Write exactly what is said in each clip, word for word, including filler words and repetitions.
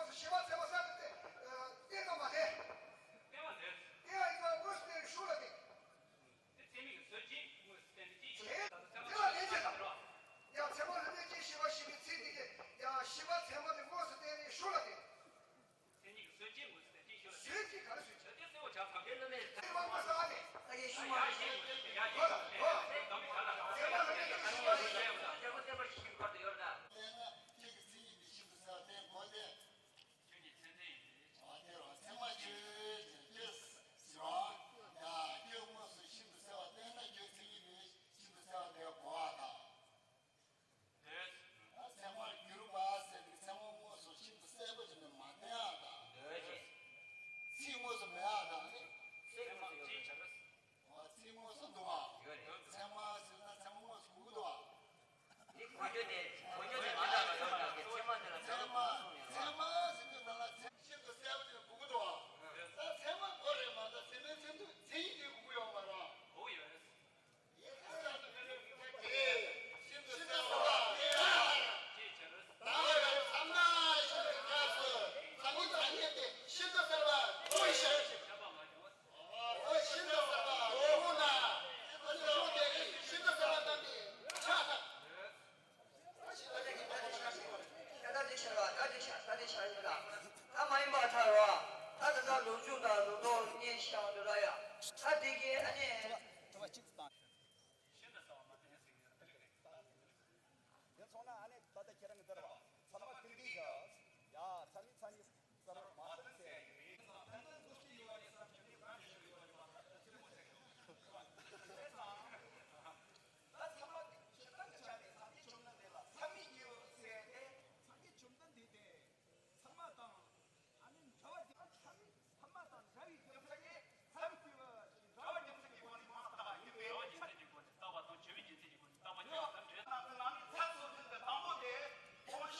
དངོས་སུ་ཤེས་པ་ཚད་མ་གསལ་བཏབ་སྟེ། བསྟན་དང་མ་བསྟན། བསྟན་པ་རེད། བསྟན་པ་ཡིན་ཙང་དངོས་སུ་བསྟན་ནས་ཤུགས་ལ་བསྟན། དེ་ཚད་མིན་གྱི་སྲོལ་འབྱེད་དངོས་སུ་བསྟན་ཏེ་ཅི་ཞིག་ཡོད། དེ་ལ་ལན་བྱེད་དང་། ཡང་ཚད་མ་ལ་བརྟེན་ཅིང་ཤེས་པ་ཞེས་པའི་ཚིག་འདི་གིས་ཡང་ཤེས་པ་ཚད་མ་དེ་དངོས་སུ་བསྟན་ནས་ཤུགས་ལ་བསྟན། མཚན་ཉིད་ཀྱི་སྲོལ་འབྱེད་དངོས་སུ་བསྟན་ཅིང་ཤུགས་ལ་བསྟན། སྲོལ་འབྱེད་ག་རེ་སྲོལ་འབྱེད། དེ་གསལ་བོ་ཆགས་ཐབས་ཤེས་ལ་མེད། དེ་མང་པོ་ཟ་ནས། ད་གིན་ཤུགས་མ་ཡ་ཤེས་ཡོད་ཡ་ཤེས་ཡོད་ཡ་ཤེས་ཡོད་དམ་པའི་བྱ་ལ། ཚད་མ་ལ་བརྟེན་ཅིང་ཤེས་པ་ཞེས། ཡ་ཡ་ཡ་ཡ་ཁྱེད་ཀྱི་མཚན་ཉིད་འདི་ཤིན་ཏུ་གསལ་བར་བསྟན་དགོས་ཏེ། ཁྱོད་ཀྱི་མཚན་ལྡན་ཡིན་ཏེ། འོ་དེ་རུ་ཚད་མ་ཁྱོད་ཀྱི་ཁྱོད་ཟེར་བ། ཡ་ཁྱོད་དངོས་སུ་ཤིན་ཏུ་གསལ་བར་བསྟན་ན་ཁྱོད་མཚན་ཉིད་དེ་ཤིན་ཏུ་གསལ་བར་བསྟན་དགོས་པ་དང་། འདོད། ཚད་མར་གྱུར་པ་ཟེར་ཏེ་ཚད་མ་དངོས་སུ་ཤིན་ཏུ་གསལ་པོ་བྱས་ནས་མ་བསྟན་ཡག་དང་། འདོད་ཅེས། ཚིག་དངོས་སུ་མེད་ཡག་དང་ནི། ཚད་མ་ཅེས་བྱ་བ། འོ་ཚིག་དངོས་སུ་འདུག་བ། ཡོད་རེད། ཚད་མ་ཟེར་ན་ཚད་མ་དངོས་སུ་གོ་གི་འདུག་བ། འདི་གོ་རྒྱུ་དེ་གོ་རྒྱུ་དེ་མ་འདྲ་བ་ཡོད་འདྲ་གི་ཚད་མ་དེ་ལ་ཚད་མ་དངོས་སུ་གསུངས་ཡོད་རེད། ཚད་མ་ཟེར་དུས་ད་ལ་ཚད་ཤིན་ཏུ་གསལ་པོ་དེ་གོ་གི་འདུག་བ། ད་ཚད་མ་གོ་རེད་མ་གཏོགས་ཚད་མའི་མཚན་ཉིད་དེ་གོ་གི་ཡོད་མ་རེད། གོ་གི་ཡོད་རེད། ད་དེ་ཤར་བ་ད་དེ་ཤར་ཡིན་ལ། ད་མ་ཡིན་པ་ཐལ་བ། ད་དེ་ཚོ་ལོ་རྒྱུས་དང་ལོ་ཏོག་གཉིས་ཤང་དུ་ར་ཡ། ད་དེ་གའི་ཨ་ནི། ཤིན་ཏུ་གསལ་བ་མ་བསྟན་ཟེར་གྱི་ཡོད་རེད། སོང་ན་ཨ་ནི་ད་ལྟ་ཁྱེད་རང་གི་འདིར་བ་ཚང་མ་ཀུན་འདུས་ཀྱི་ཡ་ཚང་མི་ཚང་མི་ཟེར་བ་མ་ཟེར་ཟེར་ཡ་ཡིན་མིན། ཕན་ཚུན་བསླུ་བྱེད་ཡོད་པ་ཡིན་ས་ཁྱོད་ནི་ཕན་ཞིག་ཡོད་པ་ཡིན་པ་ད་ལྟ་ཚུལ་མོ་ཟེར་གི་རེད་ཙང་། ད་ཚང་མ་ཁྱེད་རང་གི་ཆ་ནས་སངས་རྒྱས་བཅོམ་ལྡན་འདས་ལ་ཚང་མི་སྐྱེ་བོ་ཟེར་ཏེ་སངས་རྒྱས་བཅོམ་ལྡན་འདས་དེ་ཚང་མ་དང་ཨ་ནི་འདྲ་བ་དེ་ཚང་མི་ཚང་མ་དང་འདྲ་བའི་རྒྱུ་མཚན་གྱིས་ཚང་མི་སྐྱེ་བོ་ཞིག་འདྲ་བ་རྒྱུ་མཚན་གྱི་སྒོ་ནས་མ་བརྟགས་པ་ཡིན་པས། འདྲ་བ་རྒྱུ་མཚན་གྱི་སྒོ་ནས་བརྟགས་པ་དང་བྱ་བའི་རྒྱུ་མཚན་གྱི་སྒོ་ནས་བརྟགས་པ་གཉིས་ལ་ཚད་མེད། ནང་གི་ནང་ནས་ཚད་གསུམ་ཟིན་ཏེ་དང་པོ་དེ་ཁོང་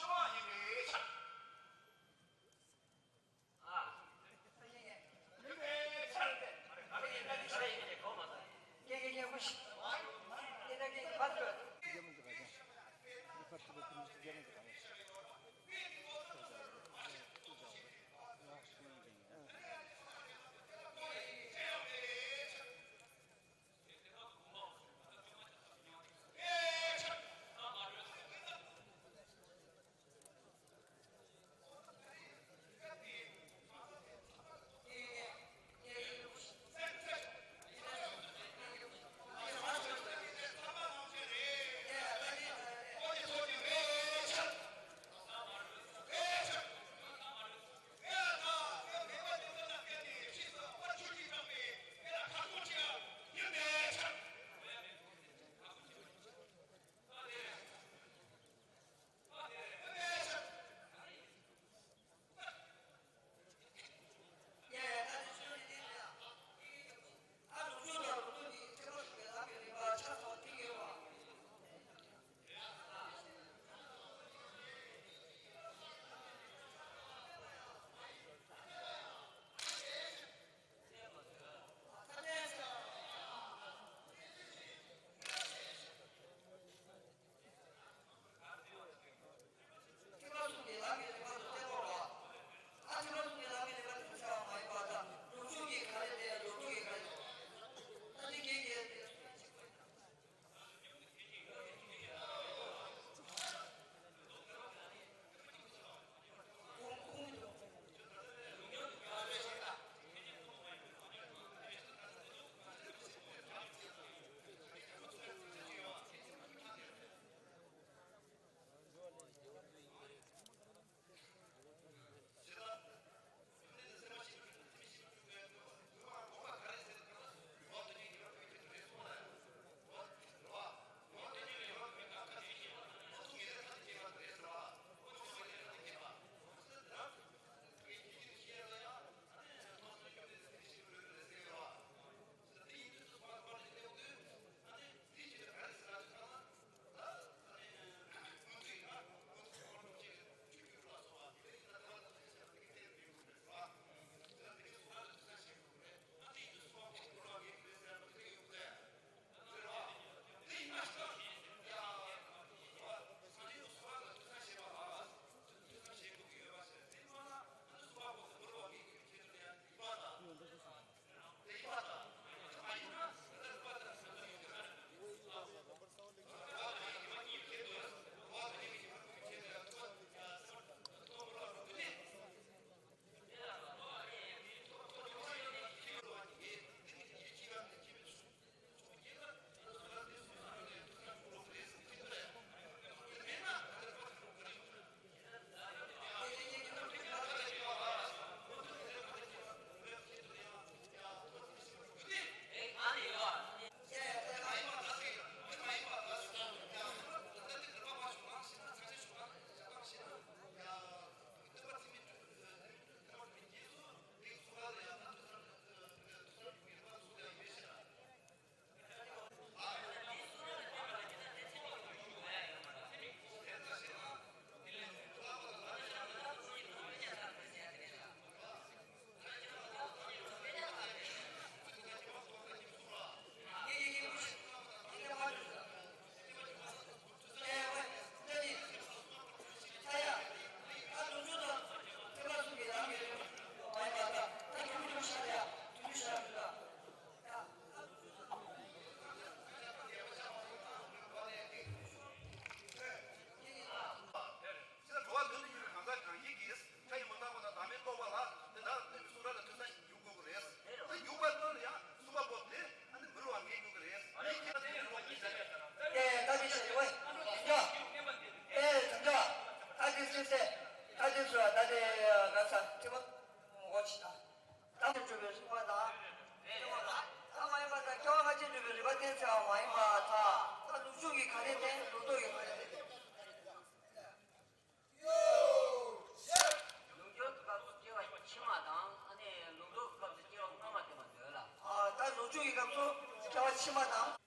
ཕྱི་མ་དང་།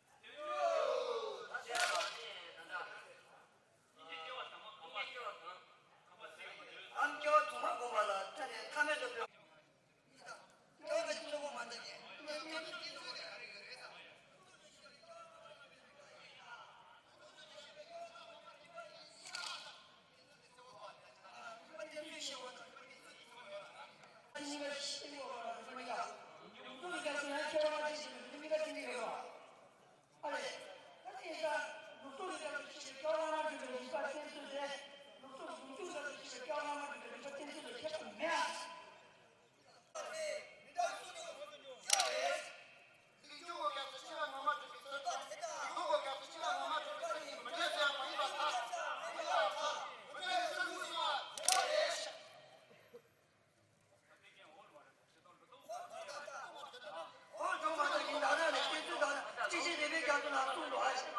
ཨམ་སྐྱོ་དུ་མ་སྒོམ་པ་ལ་ཐ་ནས་ཐ་མལ་དུ་འབྱོར། སྐྱོ་བ་གཅིག་གཙོ་བོ་མ་འདྲ་གི། ཨ་ལས། ད་དེ་ཡིན་ཙང་ལུགས་སྲོལ་ལ་སྐྱབས་སུ་མཆི་བའི་སྐྱབས་ལ་མ་འགྲོ་བའི་རིགས་པ་བསྟེན་ཚུལ་ལས། ལུགས་སྲོལ་ལུགས་འབྱུང་ལ་སྐྱབས་སུ་མཆི་བའི་སྐྱབས་ལ་མ་འགྲོ་བའི་རིགས་པ་བསྟེན་ཚུལ་ལ་ཁྱད་པར་མེད་ཨ། འོ་སྦྱོང་བ་དང་ཡིན་ད་ལྟ་ནས་བསྟན་ཚུལ་དང་སྤྱི་བྱེ་བྲག་པའི་རྒྱ་མཚོ་ལ་གསུངས་འདུག་ཨ། ལས་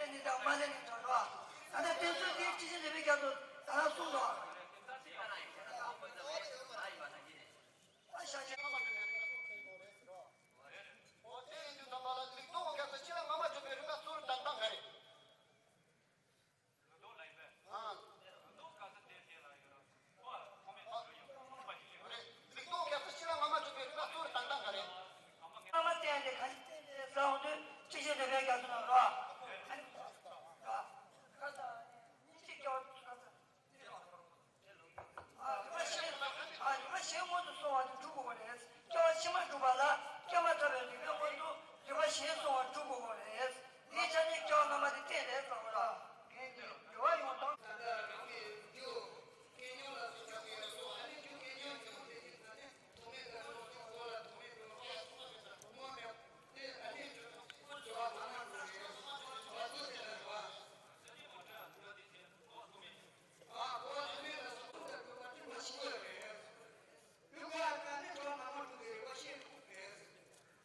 ནི་དང་མ་ལས་ནི་དང་རོ། ད་ལྟ་བསྟན་ཚུལ་དེ་སྤྱི་བྱེ་བྲག་པའི་རྒྱ་མཚོ་ད་ལ་གསུངས་འདུག་ཨ། ཨ་ཤ་ཤ། འོ་དེ་ཡིན་དུས་ཙམ་པ་ལ་ལུགས་སྲོལ་རྒྱ་མཚོ་སྤྱི་ལ་སྔ་མ་བྱུང་བའི་རིགས་པ་གཙོ་བོར་བཏང་སྟངས་ག་རེ། ལུགས་ལྡོག་ལ་ཡིན་པས། ཨ། ལུགས་ལྡོག་ག་ས་དེ་དེ་ལ་ཡོད་ར། ཁོ་ཨ་ཁོ་མེད་དུ་ཡོད་ཁོ་མ་ཞིག་ཡོད་རེད། ལུགས་ལྡོག་སྐབས་སུ་ཕྱི་ལ་སྔ་མ་གྲུབ་པའི་རིགས་པ་གཙོ་བོར་བཏང་སྟངས་ག་རེ། སྔ་མ་བསྟན་ཏེ་གང་ཞིག་བསྟན་ཏེ་ས་འོང་དུས་སྤྱི་བྱེ་བྲག་པའི་རྒྱ་མཚོ་ནང་རོ། ཨ་ནི། ར། ཁ་ས་ནི་ཅི་སྐྱོ་ཁ་ས། རིགས་པ་གཞན། ཨ། རིགས་པ་གཞན་སྔོན་དུ་སོང་བ་དེ་སྒྲུབ་དགོས་པ་རེད། སྐྱོ་བ་ཕྱི་མ་སྒྲུབ་པ་ལ་སྐྱོ་མ་ཐར་བའི་རིགས་པའི་སྔོན་དུ་རིགས་པ་གཞན་སོང་བ་སྒྲུབ་དགོས་པ་རེད། དེའི་ཆ་ནས་སྐྱོ་བ་སྔ་མ་དེ་བསྟན་རེད་བསམ་པ་ལ། ངས་འདི་འགྲོ་བ་ཡོངས་དང་། ད་ལྟ་རང་གི་རྒྱུ་ཀུན་ཉོན་ལ་སོགས་ཀྱི་སོགས་ཨ་ནི་རྒྱུ་ཀུན་ཉོན་ཉོན་དེ་ཉིད་ད་ནི་དོན་མེད་ལ་སོགས་ཀྱི་སྒོ་ལ་དོན་མེད་འགྲོ་བ་སོགས་པ་དེ་དག་གོ་མོ་མེད་དེ་ཨ་ནི་རྒྱུ་སྦྱོར་བ་མ་ནང་དུ་རེད། སྦྱོར་བ་དེ་ལ་རེད་བ།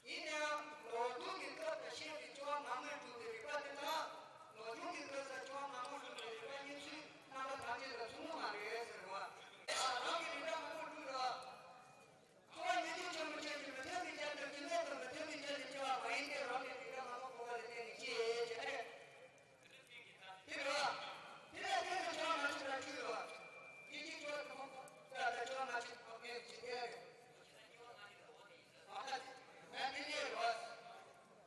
ཡིན་ནའང་ལོག་རྟོག་གི་སྐབས་དང་ཤེས་པའི་སྐྱོ་བ་མང་པོ་འགྲུབ་པའི་རིགས་པ་དེ་དག་ལོག་འབྱུང་གི་སྐབས་སུ་སྐྱོ་བ་མང་པོ་འགྲུབ་པའི་རིགས་པ་གཉིས་སུ་རྣམ་པ་ཐམས་ཅད་ལ་ཐུན་མོང་མ་རེད་ཟེར་བ། རང་གི་རིགས་པ་མང་པོ་འགྲུབ་ལ། འཚོ་བ་ཉིན་གཅིག་ཆེན་པོ་ཅན་གྱི་མི་མཐུན་པའི་རྒྱན་དང་སྐྱེ་མེད་དང་མི་མཐུན་པའི་རྒྱན་དུ་སྐྱེ་བ་མ་ཡིན་ཏེ། རང་གི་རིགས་པ་མང་པོ་གོ་བ་ལ་བརྟེན་ནས་སྐྱེ་ཞེས་རེད། དེ་རེད་བ། དེ་ལ་བརྟེན་ནས་སྐྱེ་བ་མ་བྱུང་བར་གྱུར་བ། ཡིན་གཅིག་སྐྱེ་བ་དང་པོ་ལ་སྐྱེ་བ་མ་བྱུང་བ་ངས་ཇི་སྐད་རེད། མ་ཁ་ཅིག་ངས་འདི་སྐད་རེད་བ།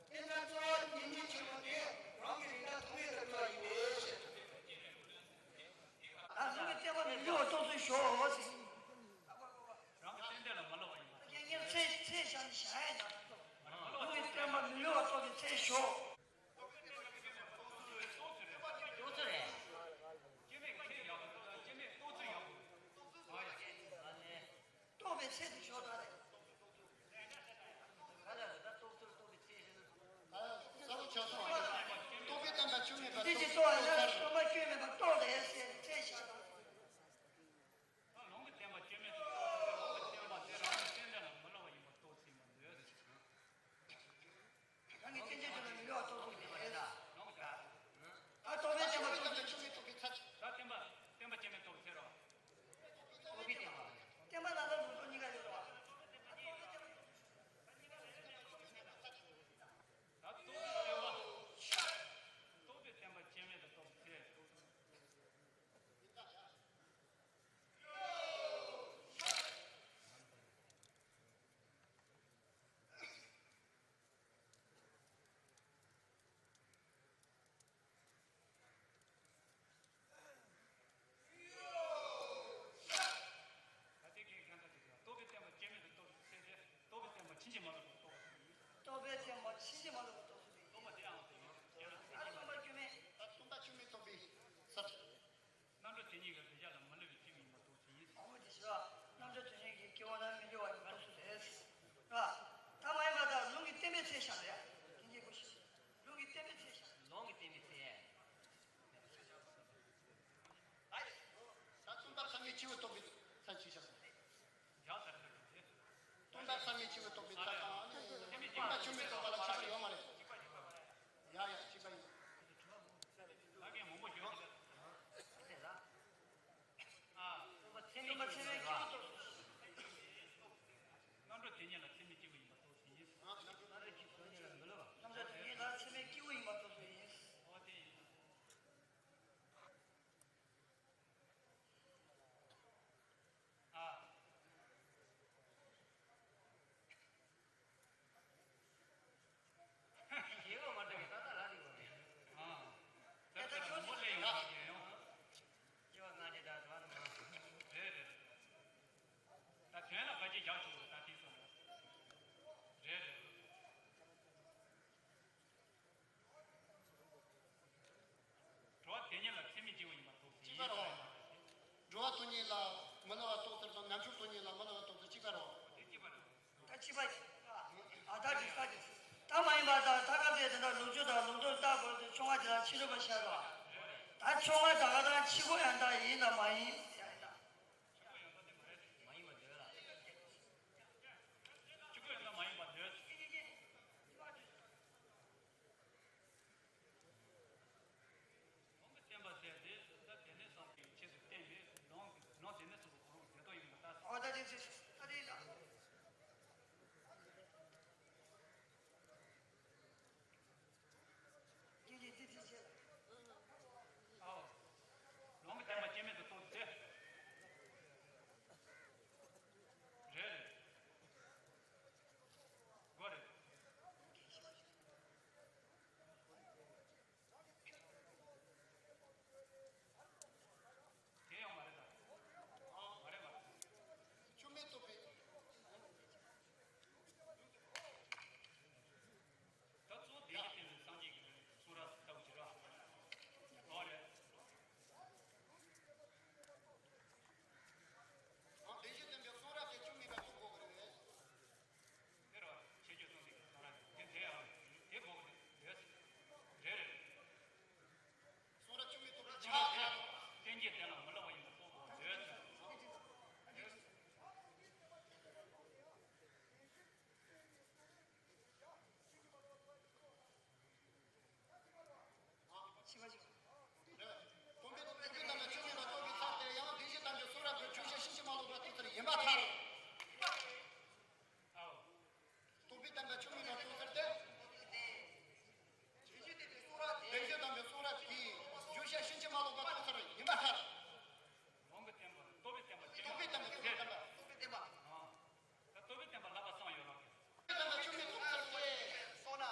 དེ་ལྟར་འཚོ་བ་ཉིན་གཅིག་ཆེན་པོ་འདི་རང་གི་རིགས་པ་ཐོག་མེད་དུ་སྐྱེ་བ་ཡིན་པས་ཞེས། ད་ལུང་གི་བསྟན་པ་མི་སླུ་བ་རྟོགས་ཚུལ་ཞོག་ཟེར། རང་གི་བསྟན་དོན་ལ་མི་སླུ་བ་ཡིན་པ། ངས་ཚེ་ཚེ་བཞག་ནས་བཞག་ཡ་ཡིན། ལུང་གི་བསྟན་པ་མི་སླུ་བ་རྟོགས་ཀྱི་ཚེ་ཞོག། རྟོགས་ཚུལ་རེད། རྟོགས་ཚུལ་རེད། སྐྱེ་མེད་ཀྱི་ཚེ་ཡག་པོ་འདུག་སྐྱེ་མེད་རྟོགས་ཚུལ་ཡག་པོ་འདུག་ཨ་ཡ། རྟོགས་པའི་ཚེ་དེ་ཞོག་ད་རེད། ག་ལ་རེད་ད་རྟོགས་ཚུལ་རྟོགས་པའི་ཚེ་ཞེས་ན། ད་གསལ་པོ་ཆགས་སོང་བ། རྟོགས་པའི་བསྟན་པ་བཅོས་མེད་པ་དེ་ཅི་རྟོགས་རྟོགས་ཡ་ཚར། རྟོགས་པ་བཅོས་མེད་པ་རྟོགས་རེད་ཟེར་ཚེ་ཞོག་ད། ད་ལུང་གི་བསྟན་པ་སྐྱོན་མེད་དུ་རྟོགས་ཚུལ། ལུང་གི་བསྟན་པ་དེ་རང་གི་བསྟན་དོན་ལ་མི་སླུ་བ་ཡིན་པར་རྟོགས་ཚུལ་མ་འདོད་ཟེར་ཞིང་། རང་གི་བསྟན་བཅོས་དེ་ལ་མི་སླུ་བ་རྟོགས་ཚུལ་མེད། ལུང་གི་ད་བསྟན་པ་སྐྱོན་མེད་རྟོགས་ཚུལ་ཚར། ད་བསྟན་པ་བསྟན་པ་སྐྱོན་མེད་རྟོགས་ཚུལ་རོ། རྟོགས་པའི་བསྟན་པ། བསྟན་པ་ལ་ལ་ལུང་རྟོགས་གཉིས་ཀ་ཡོད་རོ། ད་རྟོགས་པའི་བསྟན་པ། རྟོགས་པའི་བསྟན་པ་སྐྱོན་མེད་དུ་རྟོགས་ཚུལ། ད་ལྟའི་གི་ཁ་འདྲ་དེ་རེད། རྟོགས་པའི་བསྟན་པ་སྐྱོན་མེད་དུ་རྟོགས་ཚུལ་དེ། རྟོགས་པའི་བསྟན་པ་ཕྱིན་ཅི་མ་ལོག་པར་རྟོགས་པ་དེ་ཡིན། རྟོགས་པའི་བསྟན་པ་ཕྱིན་ཅི་མ་ལོག་པར་རྟོགས་ཚུལ་དེ་ཡིན། རྟོགས་པ་དེའང་དེ་ཡིན། ཨ་རྟོགས་པ་སྐྱོན་མེད། ད་རྟོགས་པ་སྐྱོན་མེད་རྟོགས་པའི་ས། རྣམ་གྲོལ་དེ་ཉིད་ཀྱི་གདུལ་བྱ་ལ་མི་སླུ་བའི་སྐྱེ་བ་ཡིན་པར་རྟོགས་ཚུལ་ཡིན། འོ་དེ་ཞེས་པ། རྣམ་གྲོལ་དེ་ཉིད་ཀྱི་སྐྱེ་བོ་རྣམས་མི་སླུ་བ་ཡིན་པར་རྟོགས་ཚུལ་རེད། ར། ད་མ་ཡིན་པ་དང་ལུང་གི་བསྟན་པའི་ཚེ་བཞག་རེད། དེ་འདྲའི་སྐོར་ཞིག་ལུང་གི་བསྟན་པའི་ཚེ་བཞག་ལུང་གི་བསྟན་པའི་ཚེ། ད་སྟོང་པར་ཚད་མའི་སྐྱེས་བུ་རྟོགས་པའི་ཚད་ཅིག་བཞག་སོང་། སྟོང་པར་ཚད་མའི་སྐྱེས་བུ་རྟོགས་པའི་ཚད་དང་ནི་སྟོང་པ་བཅོས་མའི་རྟོགས་པ་ལ་ཁྱད་པར་ཡོད་མ་རེད། ཡ་ཡ་གཅིག་པ་ཡིན། ད་གིན་མང་པོ་ཞུ་ཡོད་རེད། ཨ། སྟོང་པ་ཚད་མའི་སྐྱེས་བུ་རྟོགས། རྣམ་གྲོལ་དེ་ཉིད་ལ་ཚད་མའི་སྐྱེས་བུ་ཡིན་པར་རྟོགས་ཚུལ་ཡིན། གཉིས་ལ་མི་སླུ་བ་རྟོགས་ཚུལ་དང་རྣམ་འཕྲུལ་སྟོང་ཉིད་ལ་མི་སླུ་བ་རྟོགས་ཚུལ་གཅིག་པ་རེད། ད་གཅིག་པ་རེད། ཨ་ད་དེ་ས་དེ་ད་མ་ཡིན་པ་དང་ད་སྐབས་དེ་དེ་འདྲ་ལུགས་སྦྱོར་དང་ལུང་དོན་ལྟ་དགོས་དེ་ཆུང་བ་དེ་དང་ཕྱི་རོལ་པ་བཤད་རོགས། ད་ཆུང་བ་ད་ག་དང་ཕྱི་སྒོ་ཡང་དག་ཡིན་དང་མ་ཡིན་ཡང་དག་ཕྱི་སྒོ་ཡང་དག་མ་ཡིན་པ་འདོད། ལུང་གི་བསྟན་པ་ཟེར་ཏེ་ད་དེ་ནས་བཟུང་སྟེ་ཆེད་དུ་བསྟན་པའི་ལུང་གི་ལུང་དེ་ནས་བཟུང་སྟེ་གོ་རུང་དེ་དོ་ཡིན་པ་ལྟ། ཨོ་ད་དེ་ཚེ་ད་དེ་ཡིན་ད། ཀྱེ་ཀྱེ་ཏི་ཏི་ཆེ། ཨོ། ལུང་གི་བསྟན་པ་སྐྱེ་མེད་དུ་རྟོགས་ཏེ། རེད་རེད། གོ་རེད། དེ་ཡང་མ་རེད་ད། མ་རེད་མ་རེད། ཆུ་མེད་རྟོགས་པའི། ད་གཙོ་བོ་བདེན་བཞི་བསྟན་པའི་སངས་རྒྱས་ཀྱི་གསུང་རབ་ལྟ་བུ་ཅིག་རེད། ཨོ་རེད། ཨ་བདེན་བཞི་བསྟན་པའི་གསུང་རབ་དེ་ཆུ་མེད་པ་རྟོགས་དགོས་ཀྱི་རེད། དེ་རེད་བ། ཆེ་བརྗོད་གསུང་ཚིག་གི་གསུང་རབ་དེ་དེ་ཡང་རེད། དེ་དགོས་ཀྱི་རེད། རེད་རེད། གསུང་རབ་ཆུ་མེད་རྟོགས་པའི་ཆ་ལག་དེ་ལ་བརྟེན་བྱས་དེ་ལ་མི་སླུ་བ་ཡིན་པ་རྟོགས་དགོས་རེད། ཤེས་པ་ཅིག་སྟོང་པའི་སྟོང་པའི་རྣམ་པ་ཆོས་མེད་པ་རྟོགས་པའི་ཐབས་དེ་ཡང་བདེན་བཞི་དམ་པའི་གསུང་རབ་ཀྱི་བརྗོད་བྱ་ཕྱིན་ཅི་མ་ལོག་པ་རྟོགས་ཚུལ་ཡིན་པར་ཐལ། ཨའོ། སྟོང་པའི་བསྟན་པ་ཆོས་མེད་པ་རྟོགས་ཚུལ་དེ། བདེན་བཞི་དམ་པའི་གསུང་རབ་ཀྱི་བརྗོད་བྱ་ཕྱིན་ཅི་མ་ལོག་པ་རྟོགས་ཚུལ་ཡིན་པར་ཐལ། ལུང་གི་བསྟན་པ་རྟོགས་པའི་བསྟན་པ་སྟོང་པའི་བསྟན་པ་རྟོགས་པའི་བསྟན་པ། ཨ། ད་རྟོགས་པའི་བསྟན་པ་ལྷག་པ་གསུངས་ཡོད་རོགས་ཀྱི། བསྟན་པ་ཆོས་མེད་རྟོགས་ཚུལ་ཡིན། སོ་ན།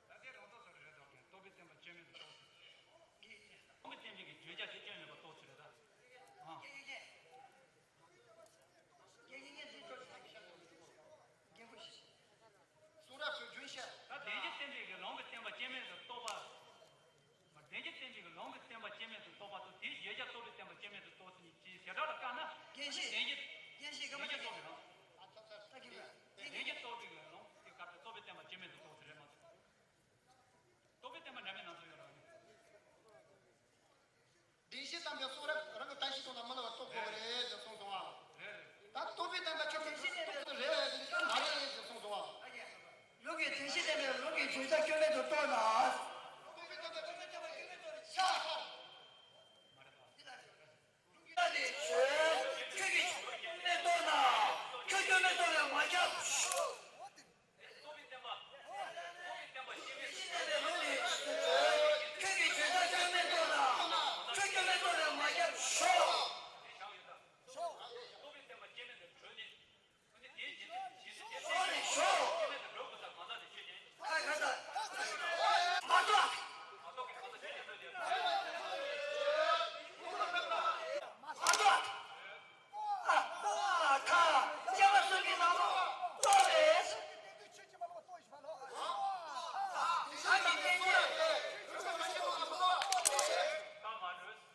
ད་དེ་རང་རྟོགས་སུ་རེད་དོ་ཀྱང་རྟོགས་པའི་བསྟན་པ་སྐྱོན་མེད་དུ་རྟོགས་སོ། ལུང་གི་བསྟན་པའི་གི་བརྗོད་བྱ་དེ་སྐྱོན་མེད་པར་རྟོགས་ཚུལ་རེད་ད། ཨ། གསུང་རབ་ཀྱི་རྒྱུན་བཤད། ད་བདེན་བཞི་བསྟན་པའི་གི་ལུང་གི་བསྟན་པ་སྐྱོན་མེད་དུ་རྟོགས་པ། བདེན་བཞི་བསྟན་པའི་གི་ལུང་གི་བསྟན་པ་སྐྱོན་མེད་དུ་རྟོགས་པ་དང་དེའི་བརྗོད་བྱ་རྟོགས་པའི་བསྟན་པ་སྐྱོན་མེད་དུ་རྟོགས་ཚུལ་གཉིས་ཀྱི་བྱེ་བྲག་ལ་བཀར་ན། རྒྱན་ཤེས། བདེན་བཞི། རྒྱན་ཤེས་ག་མ་བདེན་བཞི་རྟོགས་པའི་ལུང་། ད་གི་བདེན་བདེན་བཞི་རྟོགས་པའི་ལུང་གི་སྐབས་དུ་རྟོགས་པའི་བསྟན་པ་སྐྱོན་མེད་དུ་རྟོགས་ཚུལ་རེད་མ་གཏོགས། རྟོགས་པའི་བསྟན་པ་འདྲ་མིན་སྣ་ཚོགས་ཡོད་རེད། བདེན་བཞི་དམ་པའི་གསུང་རབ་རང་གི་བསྟན་བྱའི་དོན་ལ་མི་སླུ་བ་རྟོགས་དགོས་པ་རེད་ཅེས་གསུངས་སོང་བ། རེད་རེད། ད་རྟོགས་པའི་བསྟན་པ་ཆོས་མེད་དུ་རྟོགས་ཀྱི་རེད་ཅེས་མ་རེད་ཅེས་གསུངས་སོང་བ། ལུགས་ཀྱི་བདེན་བཞི་བསྟན་པའི་ལུགས་ཀྱི་བརྗོད་བྱ་སྐྱོན་མེད་དུ་རྟོགས་ན། རྟོགས་པའི་བསྟན་པ་ཆོས་མེད་དུ་རྟོགས་པ་ཆགས། མ་རེད་པ། ཁྱོད་ཀྱིས་ཁྱོད་མེད་རྟོགས་ན། ཁྱོད་ཁྱོད་མེད་རྟོགས་པའི་མ་ཁྱབ། རྟོགས་པའི་བསྟན་པ། རྟོགས་པའི་བསྟན་པ་སྐྱོན་མེད་དུ་རྟོགས། ཁྱོད་ཀྱིས་བརྗོད་བྱ་སྐྱོན་མེད་རྟོགས་ན། ཁྱོད་སྐྱོན་མེད་རྟོགས་པའི་མ་ཁྱབ་ཤོག་རྟོགས་པའི་བསྟན་པ་སྐྱོན་མེད་དུ་གྲོལ་ནས། ཁོ་ནི་དེའི་རྗེས་སུ་རྗེས་སུ་སྐྱོན་མེད་དུ་གྲོལ་དགོས་ས་གང་ཟག་དེ་ཆོས་ཅན། ཨ་ག་ས། མ་རྟོགས། མ་རྟོགས་པའི་གང་ཟག་ཆོས་ཅན་ལ་ཡོད། མ་རྟོགས། ཨ་ཨ་ཁ། སྐྱེ་བ་གསུམ་གྱི་ནང་ལོགས་རྟོགས་པས། ཨ་ནི་བསྟན་བཅོས།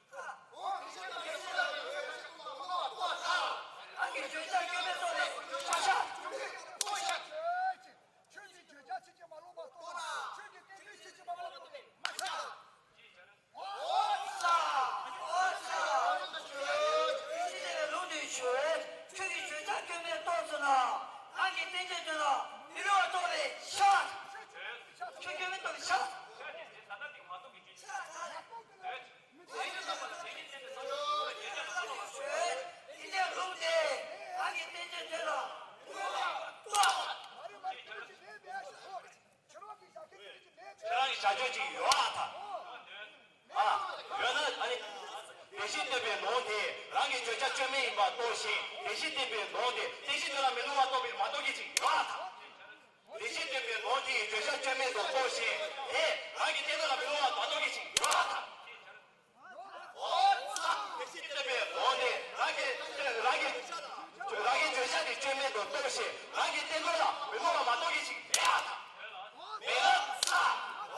ཨ་ནི་བརྗོད་བྱ་སྐྱོན་མེད་རྟོགས་པའི་བྱ་བྱ། ཆོས་ཀྱི་བརྗོད་བྱ་ཕྱིན་ཅི་མ་ལོག་པ་རྟོགས་ན། ཆོས་ཀྱི་བསྟན་བཅོས་ཕྱིན་ཅི་མ་ལོག་པ་རྟོགས་པའི་མ་ཁྱབ། ཨོ་ཙ། ཨོ་ཙ། ལུང་དུ་ཆོས། ཁྱོད་ཀྱིས་བརྗོད་བྱ་སྐྱོན་མེད་རྟོགས་ཚུལ་ལ། ང་གིས་བསྟན་བཅོས་དོན་ལ་མི་སླུ་བ་རྟོགས་པའི་ཤ། ཁྱོད་སྐྱོན་མེད་རྟོགས་པའི་ཤ། ཁྱོད་ཀྱིས་ལུང་དེ། ང་གིས་བསྟན་བཅོས་དོན་ལ་མི་སླུ་བ་རྟོགས། ཁྱེད་རང་གི་བྱ་སྤྱོད་ཅིག་ཡོད་ཨ་ཐ། ཨ། ཡོད་ན་ཨ་ནི། བདེན་བཞི་བསྟན་པའི་ལུང་དེ་རང་གི་བརྗོད་བྱ་སྐྱོན་མེད་ཡིན་པ་རྟོགས་ཤིང་བདེན་བཞི་བསྟན་པའི་ལུང་དེ་བདེན་བཞི་དོན་ལ་མི་སླུ་བ་རྟོགས་པའི་མ་རྟོགས་ཀྱི་ཅིག་ཡོད་ཨ་ཐ། བདེན་བཞི་བསྟན་པའི་ལུང་དེའི་བརྗོད་བྱ་སྐྱོན་མེད་དུ་རྟོགས་ཤིང་དེ་རང་གི་བསྟན་དོན་ལ་མི་སླུ་བ་མ་རྟོགས་ཀྱི་ཅིག་ཡོད་ཨ་ཐ། ཨོ་ཙ། བདེན་བཞི་བསྟན་པའི་ལུང་དེ་རང་གི་རང་གི་རང་གི་བརྗོད་བྱ་དེ་སྐྱོན་མེད་དུ་རྟོགས་ཤིང་རང་གི་བསྟན་དོན་ལ་མི་སླུ་བ་མ་རྟོགས་ཀྱི་ཅིག་མེད་ཨ་ཐ། མེད་ཨ་ཙ།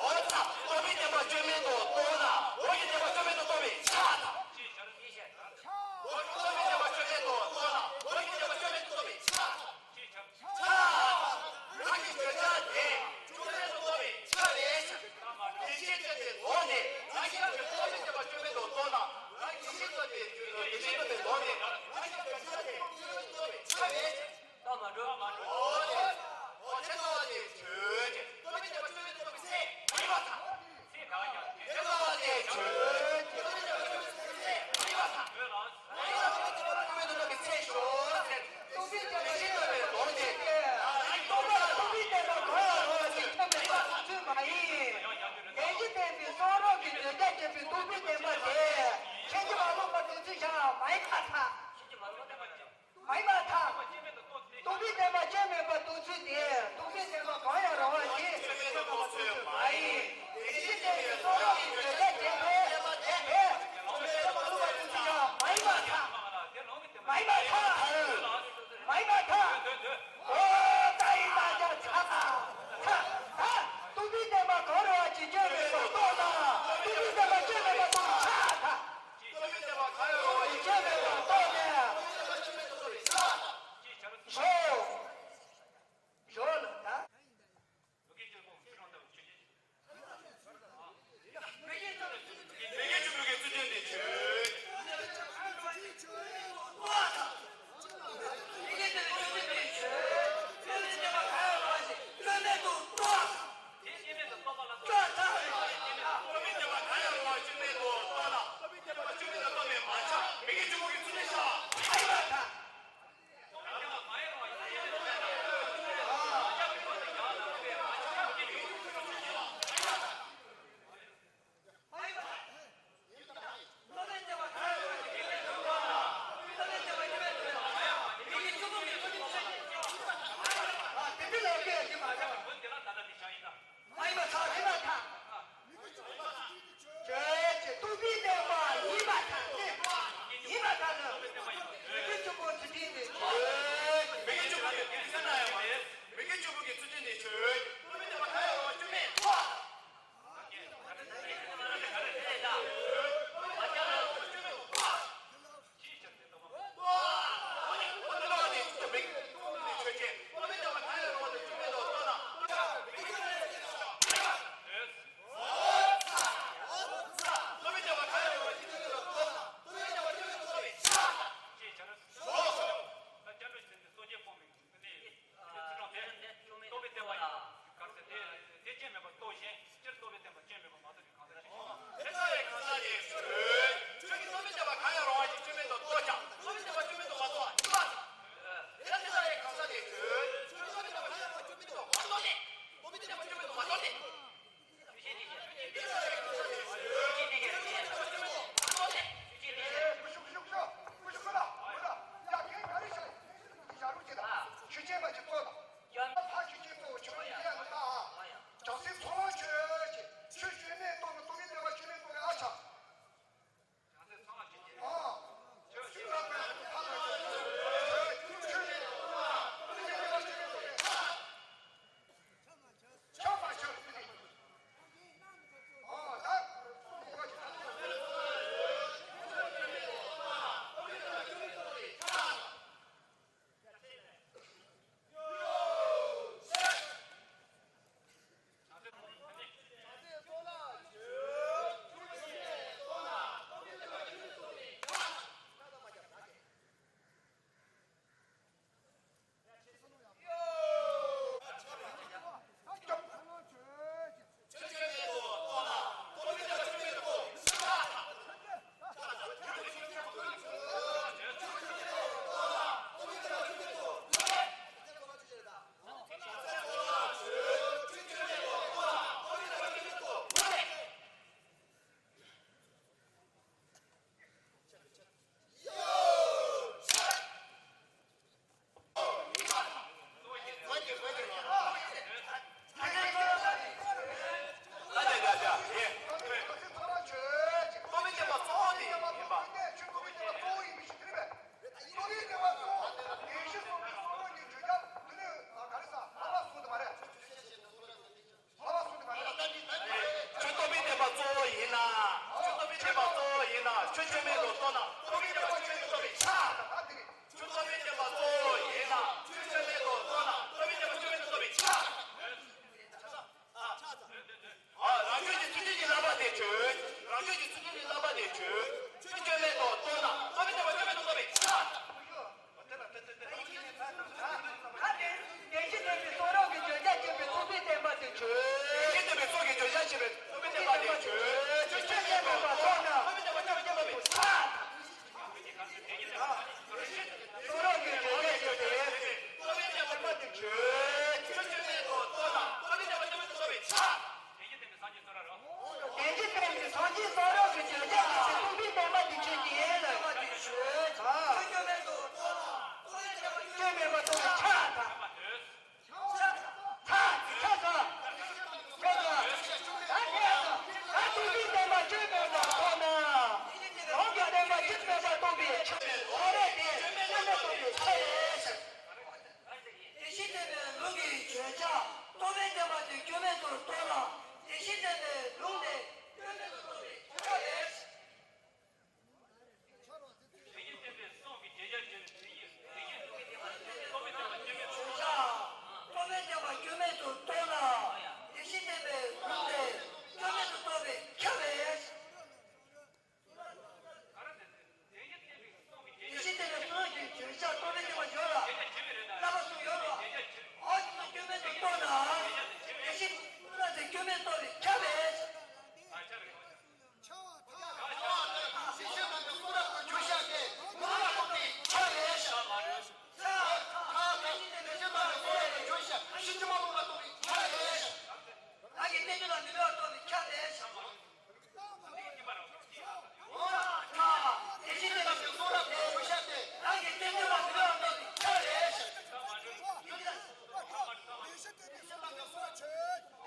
ཨོ་ཙ། རྟོགས་པའི་བསྟན་པ་སྐྱོན་མེད་ ལས་བྱེད་སྟོན་པའི་ལོ་ནི་ང་ཚོ་བོད་ཤོག་དེ་སྐྱོན་རྩོད་པའི་ཚབ་རེད། ད་མ་འགྲོ་མ་འགྲོ། འོ་དེ་འོ་དེ་ལྟ་བ་དེ་བྱོས་ཏེ་སྟོན་པའི་བསྟན་པ་སྐྱོན་རྩོད་པའི་ཚེ་མ་ཡིན་པར་ཐལ། ཚེ་གང་ཡང་དེ་ལྟ་བ་དེ་བྱོས་ཏེ་སྟོན་པའི་བསྟན་པ་སྐྱོན་རྩོད་པའི་ཚེ་མ་ཡིན་པར་ཐལ། མ་ཡིན་པར་ཐལ། སྟོན་པའི་བསྟན་པ་སྐྱོན་རྩོད་པའི་ཚེ་ཞོག་ཟེར། སྟོན་པའི་བསྟན་པ་སྐྱོན་རྩོད་པའི་ལོ་དེ་སྟོན་པ་སྟོན་པའི་བསྟན་པ་གང་ཡང་རུང་བ་ཞིག་ཁྱབ་མེད་པ་སྟོན་ཚུལ་མ་ཡིན། ལས་ཀྱི་བསྟན་པའི་གསུང་རབ་ཀྱི་འདོད་ཆགས་བསྐྱེད་པའི་སྟོན་པའི་བསྟན་པ་དེ་ཁྱེད་ཀྱིས་མ་བསླུ་བར་སྟོན་ཚུལ་བཞག་མ་ཡིན་པར་ཐལ། མ་ཡིན་པར་ཐལ། སྟོན་པའི་བསྟན་པ་སྐྱོན་མེད་པར་སྟོན་ཚུལ་དེ་སྟོན་པའི་བསྟན་པ་གང་ཡང་རུང་བ་ཞིག་ཁྱེད་ཀྱིས་མ་བསླུ་བར་སྟོན་ཚུལ་མ་ཡིན། ལས་ཀྱི་བསྟན་པའི་གསུང་རབ་ཀྱི་འདོད་ཆགས་བསྐྱེད་པའི་དེ་ཁྱེད་ཀྱིས་མ་བསླུ་བར་སྟོན་ཚུལ་བཞག་མ་ཡིན་པར་ཐལ། མ་ཡིན་པར་ཐལ། མ་ཡིན་པར་ཐལ། ཨོ་ད་ཡིན་ད་ཆ་ཚ། ད་སྟོན་པའི་བསྟན་པ་གང་རུང་བ་ཅིག་སྐྱོན་མེད་པར་རྟོགས་ན་སྟོན་པའི་བསྟན་པ་སྐྱོན་མེད་པར་རྟོགས་ཆ་ད། སྟོན་པའི་བསྟན་པ་གང་རུང་བ་ཅིག་སྐྱོན་མེད་པར་རྟོགས་ནས། གསུང་རབ་ཀྱི་བརྗོད་བྱ་བྱས་ཏེ། རྟོག་པའི་བདེན་པ་དེ་ཆོས་ཅན། ཆོས་ཅན་མེད་དོ་རྟོགས་ན། རྟོག་པའི་བདེན་པ་ཆོས་མེད་དུ་རྟོགས་པའི་ཕྱིར། དེ་བཞིན་གཏན་མེད་སངས་རྒྱས་གསུང་རབ་རོ། དེ་བཞིན་གཏན་མེད་སངས་རྒྱས་གསུང་རབ་ཀྱི་བརྗོད་བྱ་ལ་རྟོག་པའི་བདེན་པ་དེ་ཆོས་ཅན། ཆོས་ཅན་མེད་པར་རྟོགས་པའི་ཕྱིར། ཆོས་ཅན་མེད་པར་རྟོགས་པའི་ཕྱིར། དེ་བཞིན་གཏན་མེད་ལུགས་ཀྱི་བརྗོད་བྱ་རྟོག་པའི་བདེན་པ་དེ་སྐྱོན་མེད་དུ་རྟོགས་ལ། དེ་བཞིན་གཏན་མེད་ལུགས་ནི་སྐྱོན་མེད་དུ་རྟོགས་པའི་ཕྱིར་ཏེ། བརྗོད་བྱ་རྟོག་པའི་བདེན་པ་སྐྱོན་མེད་དུ་རྟོགས་ལ། དེ་བཞིན་གཏན་མེད་ལུགས་ནི་སྐྱོན་མེད་དུ་རྟོགས་པའི་ཕྱིར་ཏེ། དེ་བཞིན་གཏན་མེད་ལུགས་ཀྱི་བརྗོད་བྱ་རྟོག་པའི་བདེན་པ་སྐྱོན་མེད་དུ་རྟོགས་པའི་ཕྱིར་ཏེ། དེ་བཞིན་གཏན་མེད་ལུགས་ཀྱི་བརྗོད་བྱ་རྟོག་པའི་བདེན་པ་ཡོད་ལ། རྣམ་པ་གསུམ་ཡོད་རོ། འོ་དེ་སྐྱོན་མེད་དུ་རྟོགས་ན། དེ་བཞིན་གཏན་མེད་ལུགས་ཀྱི་བརྗོད་བྱ་རྟོག་པའི་བདེན་པ་སྐྱོན་མེད་དུ་རྟོགས་པའི་ཕྱིར་ཏེ།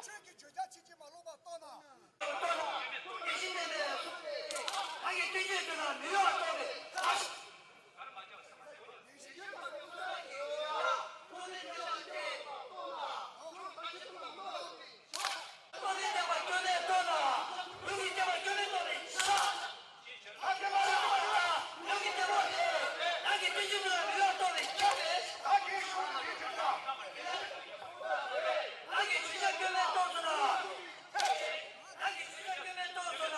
ཆོས་ཀྱི་བརྗོད་བྱ་ཕྱིན་ཅི་མ་ལོག་པ་རྟོགས་ན། དེ་བཞིན་གཏན་མེད་ལུགས་ཀྱི་རང་གི་སྟོང་ཆོས་ཀྱི་ལ་མི་གཡོ་བ་རྟོགས་པའི་ཕྱིར། རྟོག་པའི་བདེན་པ་སྐྱོན་མེད་རྟོགས་ན། ལུགས་ཀྱི་བདེན་པ་སྐྱོན་མེད་རྟོགས་པའི་ཕྱིར། ལུགས་ཀྱི་བདེན་པ་དེ་རང་གི་སྟོང་ཆོས་ཀྱི་ལ་མི་གཡོ་བ་རྟོགས་པའི་ཕྱིར་ཏེ། རང་གི་བརྗོད་བྱ་སྐྱོན་མེད་རྟོགས་ན། རང་གི་བརྗོད་བྱ་སྐྱོན་མེད་རྟོགས་ན།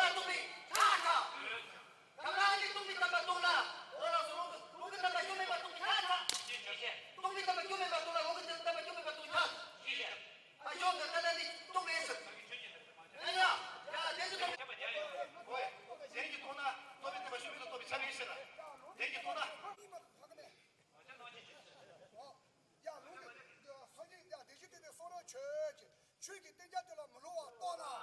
ལ་སྟོང་པའི་ཆ་ཆ། ཁྱེད་རང་གིས་སྟོང་པའི་བསྟན་པ་སྟོང་ལ། འོ་ལགས་སོ། ལུང་གི་ལུང་གི་བསྟན་པ་སྐྱོན་མེད་པ་སྟོང་པའི་ཆ་ཆ། སྟོང་པའི་བསྟན་པ་སྐྱོན་མེད་པ་སྟོང་ལ། ལུང་གི་བསྟན་པ་སྐྱོན་མེད་པ་སྟོང་ཆ་ཆ། ཨ་ཞོག་འདི་ལྟ་ན་འདི་སྟོང་པའི་ཟེར། ཡ་ཡ་ཡ། དེ་ཚོ་སྟོང་པའི། ཨོ་ཡ། དེ་གི་ཐོག་ན་སྟོང་པའི་བསྟན་པ་སྐྱོན་མེད་ལ་སྟོང་པའི་ཆ་མེད་ཟེར་ལ། དེ་གི་ཐོག་ན། ཡ་ལུང་གི་སངས་རྒྱས་ཡ་བདེན་བཞི་སྟོང་པའི་གསུང་རབ་ཁྱོད་ཀྱིས། ཆོས་ཀྱི་བསྟན་བྱ་དེ་ལ་མི་སློབ་པར་རྟོགས་ལ།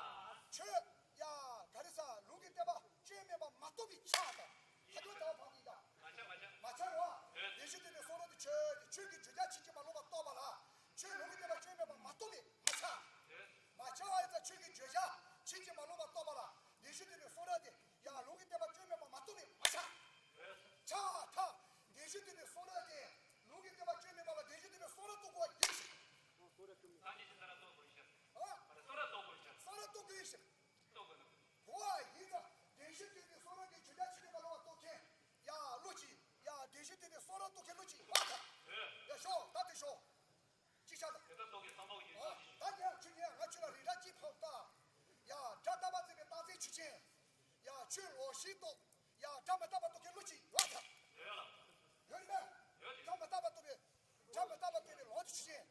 ཆོས་ཡ་ག་རེ་ཟ། ལུང་གི་བསྟན་པ་སྐྱོན་མེད་པར་མ་རྟོགས་པའི་ཆ་དང་། ཁ་ཐུག་དང་ཕ་གི་དང་། མ་ཆགས་རོ། བདེན་བཞི་སྟོང་པའི་གསུང་རབ་ཏུ་ཆོས་ཀྱི་ཆོས་ཀྱི་བརྗོད་བྱ་ཕྱིན་ཅི་མ་ལོག་པར་རྟོགས་པ་ལ། ཆོས་ལུང་གི་བསྟན་པ་སྐྱོན་མེད་པར་མ་རྟོགས་པས་མ་ཆགས། མ་ཆགས་པ་ཡིན་ཙང་ཆོས་ཀྱི་བརྗོད་བྱ་ཕྱིན་ཅི་མ་ལོག་པར་རྟོགས་པ་ལ། བདེན་བཞི་སྟོང་པའི་གསུང་རབ་དེ་ཡང་ལུང་གི་བསྟན་པ་སྐྱོན་མེད་པར་མ་རྟོགས་པས་མ་ཆགས། ཆགས་ཐལ། བདེན་བཞི་སྟོང་པའི་གསུང་རབ་དེ་ལུང་གི་བསྟན་པ་སྐྱོན་མེད་པ་ལ་བདེན་བཞི་སྟོང་པའི་གསུང་རབ་རྟོགས་དགོས་པ་ཡིན་ཞིང་། སངས་རྒྱས་ཀྱི་གསུང་རབ་རྟོགས་དགོས་ཤིང་། ཨ། གསུང་རབ་རྟོགས་དགོས་ཤིང་། གསུང་རབ་རྟོགས་དགོས་ཤིང་། རྟོགས་དགོས་ན། གོ་བ་ཡིན་ཙང་བདེན་བཞི་སྟོང་པའི་གསུང་རབ་ཀྱི་བརྗོད་བྱ་ཕྱིན་ཅི་མ་ལོག་པ་རྟོགས་མཁན། ཡ་བློ་ཅིག་ཡ་བདེན་བཞི་སྟོང་པའི་གསུང་རབ་རྟོགས་མཁན་བློ་ཅིག་ཡོད་ད། ཡ་ཤོག་ད་དེ་ཤོག་ཅི་ཆགས་ད། དེ་ལྟར་རྟོགས་མཁན་བསམ་པ་ཡིན་ཨ། ད་ངས་ཁྱོད་ངས་ང་ཁྱོད་ལ་རེ་ར་གཅིག་ཕབ་ད། ཡ་སྒྲ་རྟག་པར་འཛིན་པའི་རྟག་འཛིན་ཆོས་ཅན། ཡ་ཆོས་ལོག་ཤེས་རྟོགས། ཡ་སྒྲ་མི་རྟག་པ་རྟོགས་མཁན་བློ་ཅིག་ཡོད་ད། ཡོད་ལ། ཡོད་རེད་པས། ཡོད་དེ། སྒྲ་མི་རྟག་པ་རྟོགས་པའི། སྒྲ་མི་རྟག་པ་རྟོགས་པའི་ལོག་ཏུ་ཆོས་ཅན།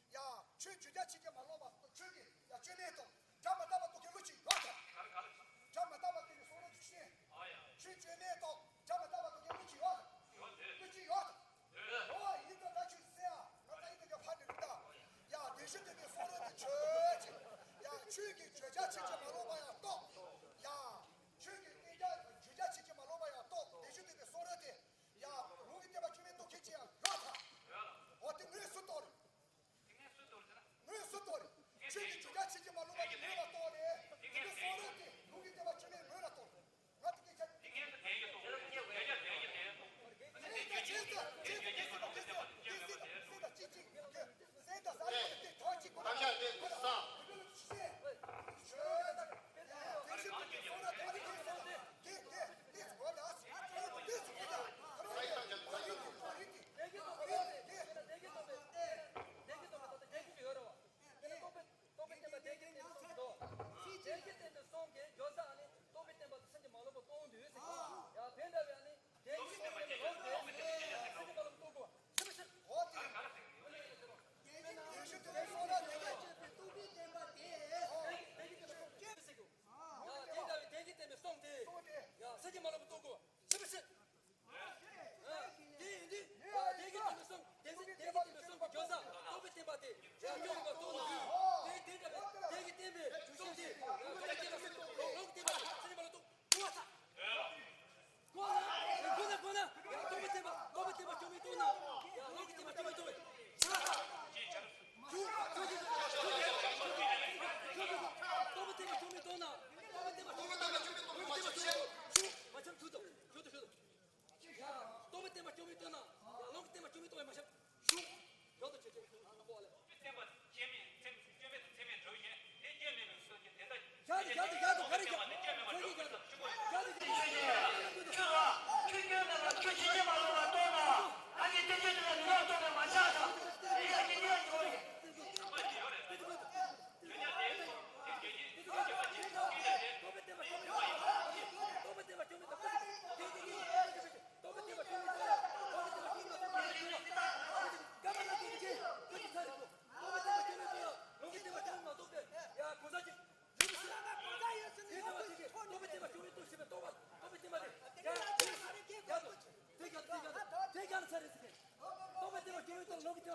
ཡ། ཆོས་བརྗོད་བྱ་ཕྱིན་ཅི་མ་ལོག་པ་རྟོགས། ཆོས་ཀྱི་ཡ་སྐྱོན་མེད་རྟོགས། སྒྲ་མི་རྟག་པ་རྟོགས་མཁན་བློ་ཅིག་ཡོད་ད། ག་རེ་ག་རེ། སྒྲ་མི་རྟག་པ་རྟོགས་པའི་གསུང་རབ་ཏུ་ཆོས་ཅན། ཨ་ཡ། ཆོས་སྐྱོན་མེད་རྟོགས། སྒྲ་མི་རྟག་པ་རྟོགས་མཁན་བློ་ཅིག་ཡོད་ད། ཡོད་དེ། བློ་ཅིག་ཡོད་ད། ཡོད། འོ་ཡིན་ད་ད་ཆོས་ཟེར་ཡ། ང་ད་ཡིན་ད་ཀྱང་ཕར་ནས་རུང་ད། ཡ་བདེན་བཞི་སྟོང་པའི་གསུང་རབ་ཏུ་ཆོས་ཅན། ཡ་ཆོས་ཀྱི་བརྗོད་བྱ་ཕྱིན་ཅི་མ་ལོག་པ་ཡང་རྟོགས། ཡ། ཆོས་ཀྱི་བསྟན་བྱ་བརྗོད་བྱ་ཕྱིན་ཅི་མ་ལོག་པ་ཡང་རྟོགས། བདེན་བཞི་སྟོང་པའི་གསུང་རབ་དེ། ཡ། ལུང་གི་བསྟན་པ་སྐྱོན་མེད་རྟོགས་མཁན་ཅིག་ཡང་ཡོད་ད། འོ་དེ་ངོས་སུ་རྟོགས་རེད། ངོས་སུ་རྟོགས་རེད། ཆོས་ཀྱི་བརྗོད་བྱ་ཕྱིན་ཅི་མ་ལོག་པ་དེ་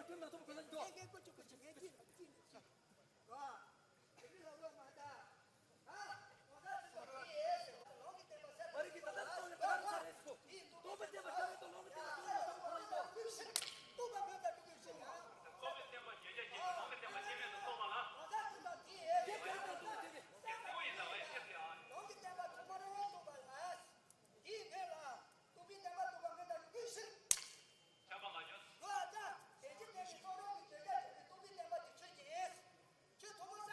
དེ་མ་ཐུབ་ཁོ་ན་འདུག་ངས་ངས་ཀོ་ཅོ་ཀོ་ཅོ་ངས་ཅི་ཅི་ཅི། ཨ། དེ་མི་ལ་ལོ་མ་ད། ཨ། ང་ཚོ་ཚོ་དེ་ཡེ་ཟེར་བ་ལོང་གི་བསྟན་པ་ཟེར། མ་རིག་གི་ད་ལྟ་སྟོང་ནས་ད་ལྟ་ཚར་རེད་ཟེར་གོ། སྟོང་པ་བསྟན་པ་ཤར་བའི་ཐོག་ལོང་གི་བསྟན་པ་སྟོང་ནས་ཐོག་ལ་ཡོད། སྟོང་པ་མེད་པར་འགྲོ་གི་ཞིག་ཡང་། སྟོང་པའི་བསྟན་པ་རྒྱལ་རྒྱ་ཆེ་ཞིང་ལོང་གི་བསྟན་པ་སྐྱེ་མེད་དུ་རྟོགས་པ་ལ། ང་ཚོ་ཚོ་དེ་ཡེ་ཟེར་བ་ལོང་གི་བསྟན་པ་ཐོག་མ་རེད་བ་སྟོང་པ་ལ། དེའི་སྔོན་ལ་སྟོང་པའི་བསྟན་པ་སྟོང་པ་མེད་པར་འགྲོ་གི་ཞིག་ཁྱབ་པ་མ་བྱུང་། ལོ་ཨ་ཙ། དེ་ཅི་དེ་ནི་ཁོ་རང་གི་བརྗོད་བྱ་བྱས་ཏེ་སྟོང་པའི་བསྟན་པ་དེ་ཆོས་ཅན། ཁྱོད་ཐོག་མར་ས་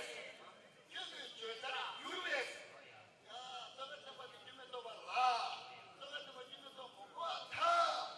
ཆོས་ཀྱི་བརྗོད་བྱར་གྱུར་པས། ཡ། རྩོད་པའི་ཚན་པ་དེ་སྐྱོན་མེད་རྟོགས་པ་ལ། རྩོད་པའི་ཚན་པ་སྐྱོན་མེད་རྟོགས་མི་དགོས་པར་ཐལ།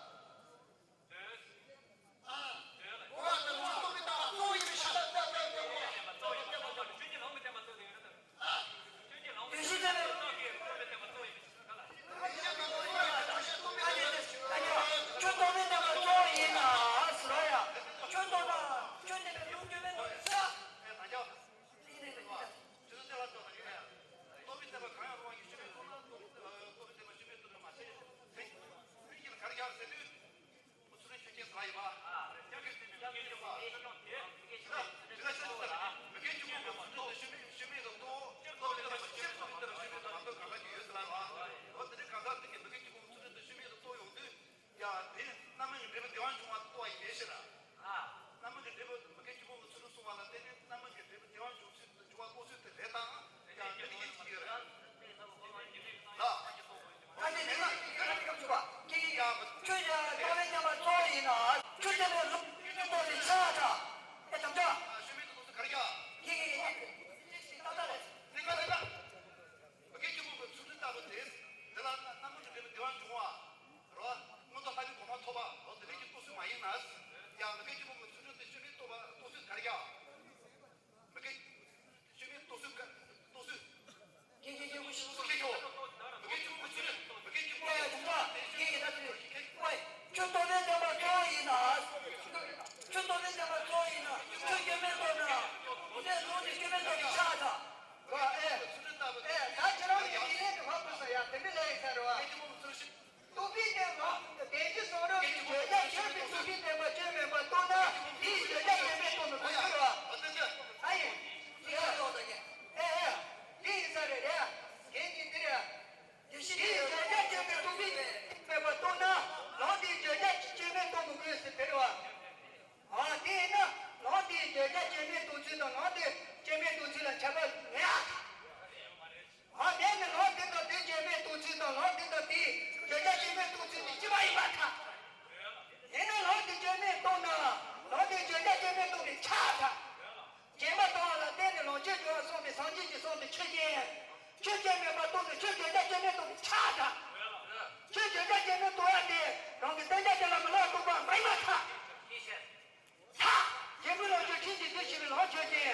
ཡ། དེ་རྣམ་སྨིན་གྱི་འབྲས་བུ་དེ་བ་འབྱུང་བ་རྟོགས་པ་ཡིན་པའི་ཕྱིར། རྣམ་སྨིན་གྱི་འབྲས་བུ་མི་དགེ་བཅུ་སྤོང་གི་ཚུལ་ཁྲིམས་གསུངས་པ་ལ་བརྟེན་ནས་རྣམ་སྨིན་གྱི་འབྲས་བུ་དེ་བ་འབྱུང་ཚུལ་འབྱུང་བ་རྟོགས་ཚུལ་དེ་རེད་དང་། ཡང་འདི་ནི་ཡིན་གྱི་རེད། ལ། ད་ནི་དེ་ནི་དེ་ནི་སྐབས་སུ་བ་ཀྱེ་ཀྱེ་ཀྱེ། ཁྱོད་ཀྱང་རྟོག་པའི་བསྟན་པ་གཙོ་བོ་ཡིན་ན། ཁྱོད་ཀྱང་ལོག་རྟོག་པའི་ཆ་ད། ཨེ་དམ་བཅའ། ཤུལ་མེད་དུ་ཏོག་ཙམ་གར་རྒྱག་ཀྱེ་ཀྱེ་ཀྱེ་ཀྱེ། ཏག་ཏག་རེད། ལེགས་པ་ལེགས་པ། མི་དགེ་བཅུ་སྤོང་གི་ཚུལ་ཁྲིམས་ལྟ་བུ་དེ། དེ་ལ་རྣམ་སྨིན་གྱི་འབྲས་བུ་དེ་བ་འབྱུང་བ། རོ། མངོན་མཐོ་ལྷ་མིའི་གོ་འཕང་ཐོབ་པ། རོ། དེ་འདྲའི་གི་རྟོགས་ཚུལ་མ་ཡིན་ན། ཡང་མི་དགེ་བཅུ་སྤོང་གི་ཚུལ་ཁྲིམས་དེ་ཤུལ་མེད་རྟོགས་པ་རྟོགས་ཚུལ་ག་རེ་ཡང་། མི་དགེ། ཤུལ་མེད་རྟོགས་ཚུལ་ག་རྟོགས་ཚུལ། ཀྱེ་ཀྱེ་ཀྱེ། ཀུ་ཤི་ཀུ་ཤི་ཀྱེ་ཀྱེ། མི་དགེ་བཅུ་སྤོང་གི་ཚུལ་ཁྲིམས། མི་དགེ་བཅུ་སྤོང་གི་ཚུལ་ཁྲིམས་དེ་ཤུལ་མེད་རྟོགས་ཚུལ། ཀྱེ་ཀྱེ་ད་ཚུལ། ཁྱོད་རྟོག་པའི་བསྟན་པ་གཙོ་བོ་ཡིན་ན། ཁྱོད་རྟོག་པའི་བསྟན་པ་གཙོ་བོ་ཡིན་ན། ཁྱོད་སྐྱོན་མེད་རྟོགས་ན། དེ་ནས་ལུང་དེ་སྐྱོན་མེད་རྟོགས་པའི་ཆ་ད། ཨེ། ཨེ། ད་ཁྱེད་རང་གི་དགེ་ལེགས་དེ་ཧ་གོ་ས་ཡ་དེ་འདྲ་ལས་ཡིན་ས་རེད་བ། རྟོག་པའི་བསྟན་པ། བདེན་བཞི་གསུང་རབ་ཀྱི་བརྗོད་བྱ་ཁྱོད་ཀྱི་རྟོག་པའི་བསྟན་པ་སྐྱོན་མེད་པར་རྟོགས་ན། དེའི་བརྗོད་བྱ་སྐྱོན་མེད་རྟོགས་མི་དགོས་ཟེར་བ། ཨ་ཡིན། ཡིན་ས་རེད་ད་གི། ཨེ་ཨེ། དེ་ཡིན་ས་རེད་རེད། དེ་ཡིན་འདི་རེད། དེའི་བརྗོད་བྱ་སྐྱོན་མེད་རྟོགས་པའི་བསྟན་པ་མེད་པར་རྟོགས་ན། ལམ་དེའི་བརྗོད་བྱ་སྐྱོན་མེད་རྟོགས་མི་དགོས་ཟེར་དེ་རེད་བ། ཨ། དེས་ན་ལམ་དེའི་བརྗོད་བྱ་སྐྱོན་མེད་རྟོགས་ཚུལ་དང་ལམ་དེ་སྐྱོན་མེད་རྟོགས་ཚུལ་ལ་ཁྱད་པར་མེད་ཨ། ཨ། དེས་ན་ལམ་དེ་དང་དེ་སྐྱོན་མེད་རྟོགས་ཚུལ་དང་ལམ་དེ་དང་དེའི་བརྗོད་བྱ་སྐྱོན་མེད་རྟོགས་ཚུལ་དེ་གཅིག་པ་ཡིན་པར་ཐལ། དེས་ན་ལམ་དེ་སྐྱོན་མེད་རྟོགས་ན་ལམ་དེའི་བརྗོད་བྱ་སྐྱོན་མེད་རྟོགས་པའི་ཆ་ཐལ། རྗེས་མ་ལྟ་བ་ལ་བརྟེན་ནས་ལོངས་སྤྱོད་འབྱུང་བ་གསུངས་པའི་སངས་རྒྱས་ཀྱིས་གསུངས་པའི་ཆོས་ཅན། ཆོས་སྐྱོན་མེད་པར་རྟོགས་ནས་ཆོས་བརྗོད་བྱ་སྐྱོན་མེད་རྟོགས་པའི་ཆ་ཐལ། ཆོས་བརྗོད་བྱ་སྐྱོན་མེད་རྟོགས་ཡ་དེ་རང་གི་བསྟན་བྱ་ཅན་ལ་མི་སླུ་བ་རྟོགས་པ་མ་ཡིན་པར་ཐལ། ཐལ། རྗེ་བཙུན་ལོངས་སྤྱོད་ཁྲིམས་ཀྱིས་འདུལ་ཞེས་པའི་ལམ་ཆོས་ཅན།